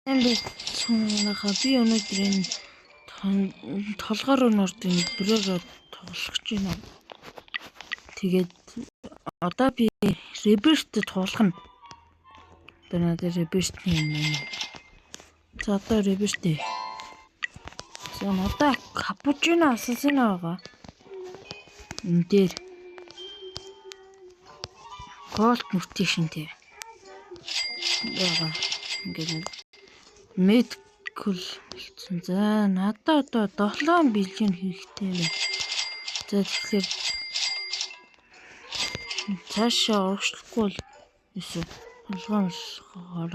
Сайн би өнөөдөр энэ толгоор нь ордог бүрээр тоглох гэж байна. Тэгээд одоо би Rebirth туулах нь. Одоо надад Rebirth-ний юм байна. За одоо Rebirth. За надад капучино асассино байгаа. Энэ дээр Gold mutation тий. Яга ингээд medical болсон. За надад одоо 7 billion хэрэгтэй байна. За тэгэхээр цаашаа урагшлахгүй бол ерөөсөө толгоомлохоор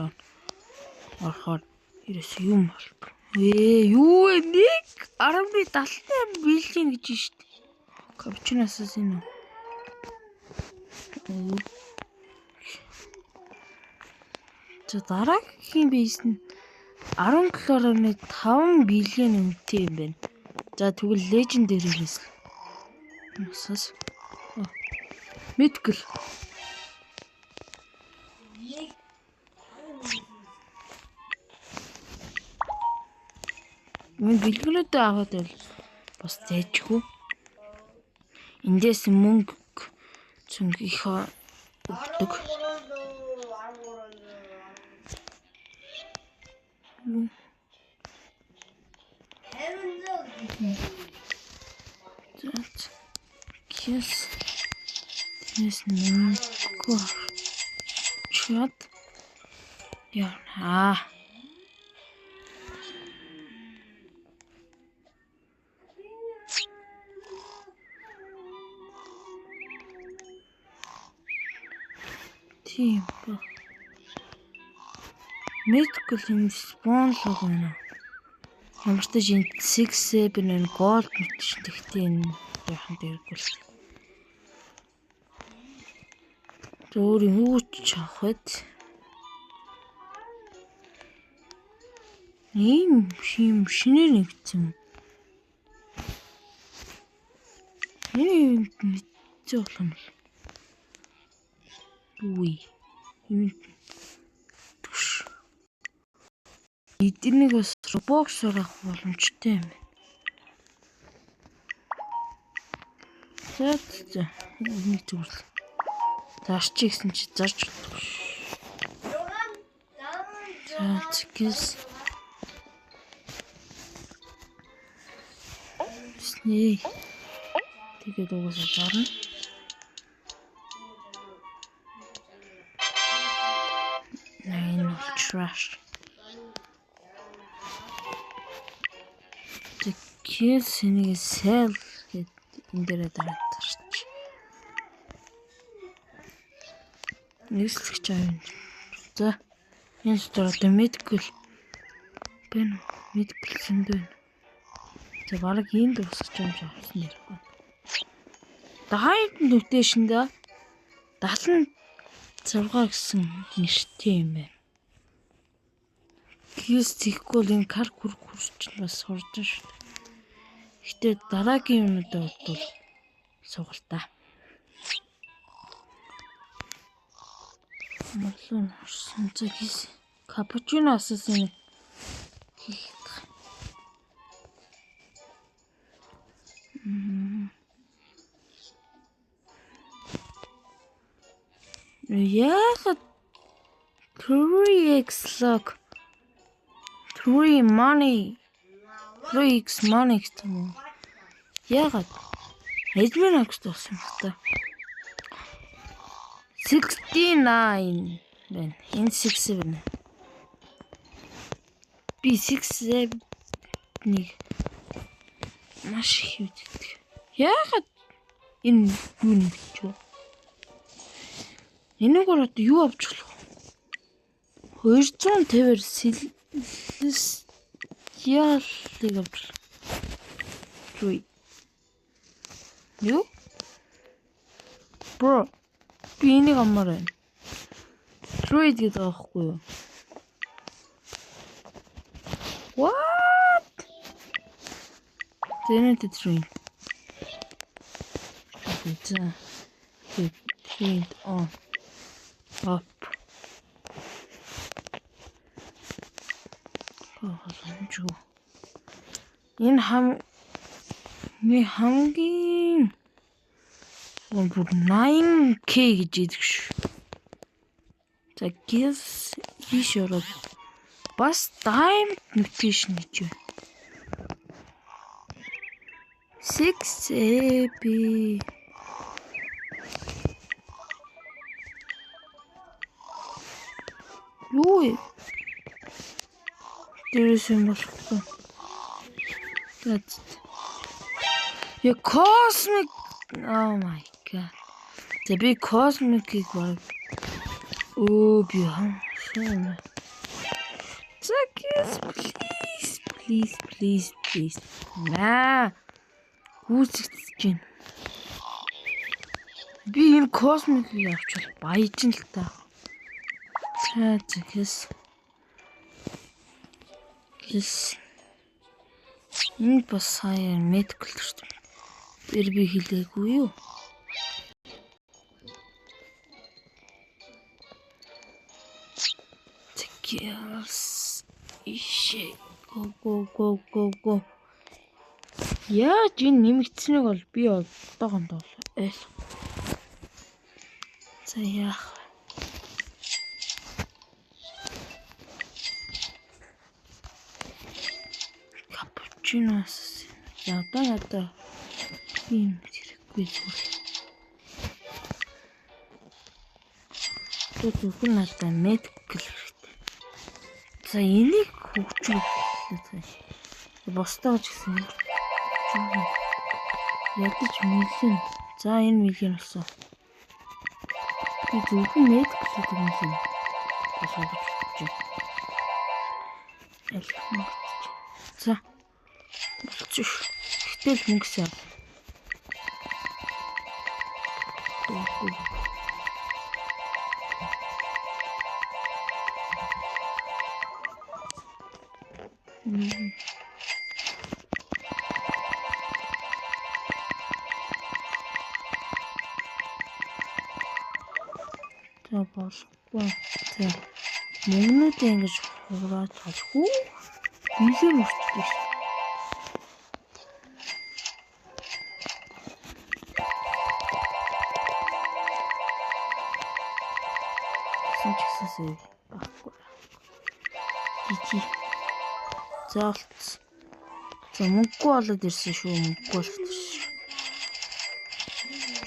орохоор ерөөсөө юм болдог. Юу вэ? 1.78 billion гэж шүү дээ. Капучино асассино. За дараагийн base нь 17.5 billion үнэтэй юм байна. За тэгвэл legendary base. Асас. Mythical. Минь бэлгүүнүүдээ аваад байвал бас зайжгүй. Эндээс мөнгө цүнх их өгдөг. За кис тэрнээс мөнгө авчиад явна. Тийм ба. Mythical энэ spawn л байна. Ямар ч тач энэ 6 7 энэ gold mutation тэгтээ энэ яхан дээргүй л. Өөр юу ч авах вэ? Ийм шим шинээр нэгдсэн юм. Энэ мэдсэн болох юм бол. Үгүй. Түш. Эднийг бас Roblox-оор авах боломжтой юм байна. За за нэг зүгээр л. Зарч гэсэн чи зарч чадахгүй. За тэгээс. Снэ. Тэгээд угаасаа зарна. Энэ бол trash. Тэгээс энийг sell гэд энэ дээрээ дараад тарч. Нэгслэгч аав. За энэ дотор одоо medical байна уу? Medical зөндөө байна. За бараг энд дуусах юм шиг авсан ярихгүй. Diet mutation да 76 гэсэн нэртэй юм байна. Кис тийхгүй бол энэ кар күр күрч бас хурдан шүү дээ. Гэтэ дараагийн юмнуудаа бол суугал та. Морлон орсон. За кис капучино асуусан юм. Яагаад 3x lock 3 money 3x money гэсэн юм уу? Яагаад? Admin X болсон юм та. 69 байна. Энэ 6 байна. Би 6 7-ыг маш их үздэг. Яагаад энэ юу нэгч вэ? Энэгээр одоо юу авч болох вэ? 250-аар Celestial-ыг авч болох. Юу? Bro, би энийг амаар байна. Trade гэдэг байгаа байхгүй юу? What? Зэнэт trade. За. Trade on. Up. Боломжгүй. Энэ хамгийн бүр 9K гэж идэг шүү. За гис ийш ороод бас diamond notification гэж байна. 6 A B. Юу вэ? Дээрээс юм болохгүй. За. Я cosmic. Oh my god. За би cosmic-ийг баг. Өө би хам. За please please please please. Наа. Гүйцэгдэж байна. Би энэ cosmic-ийг авчвал баяжин л та. За зэхэс. Гэс. Энэ бас сая medical төрсөн. Тэр би хэлээгүй юу? Зэхэс. Ишээ. Go go go go go. Яаж энэ нэмэгдсэнийг бол би одоохондоо ойлгохгүй. За яах вэ? Капучино. За одоо надаа ийм хэрэггүй зүйл. Одоо зөвхөн надаа medical хэрэгтэй. За энийг хөгжүүлэх. Бусдаа ч гэсэн ядаж миллион. За энэ миллион болсон. Би зөвхөн medical гэдэг юм. Болгож бодож байна. Аль мөнгө. За. Болчих. Гэтэл мөнгө сайн. За болохгүй. За мөнгнүүдээ ингэж хурааж болохгүй. Билээр өрчдөг шүү. Гэсэн ч гэсэнсээ байхгүй. Жижи. За олцсон. За мөнгөгүй болоод ирсэн шүү. Мөнгөгүй болоод ирсэн шүү.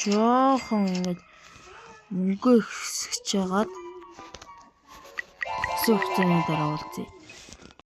Жохон ингэж мөнгөө ихсэж жагаад хэсэг хугацааны дараа уулзъя.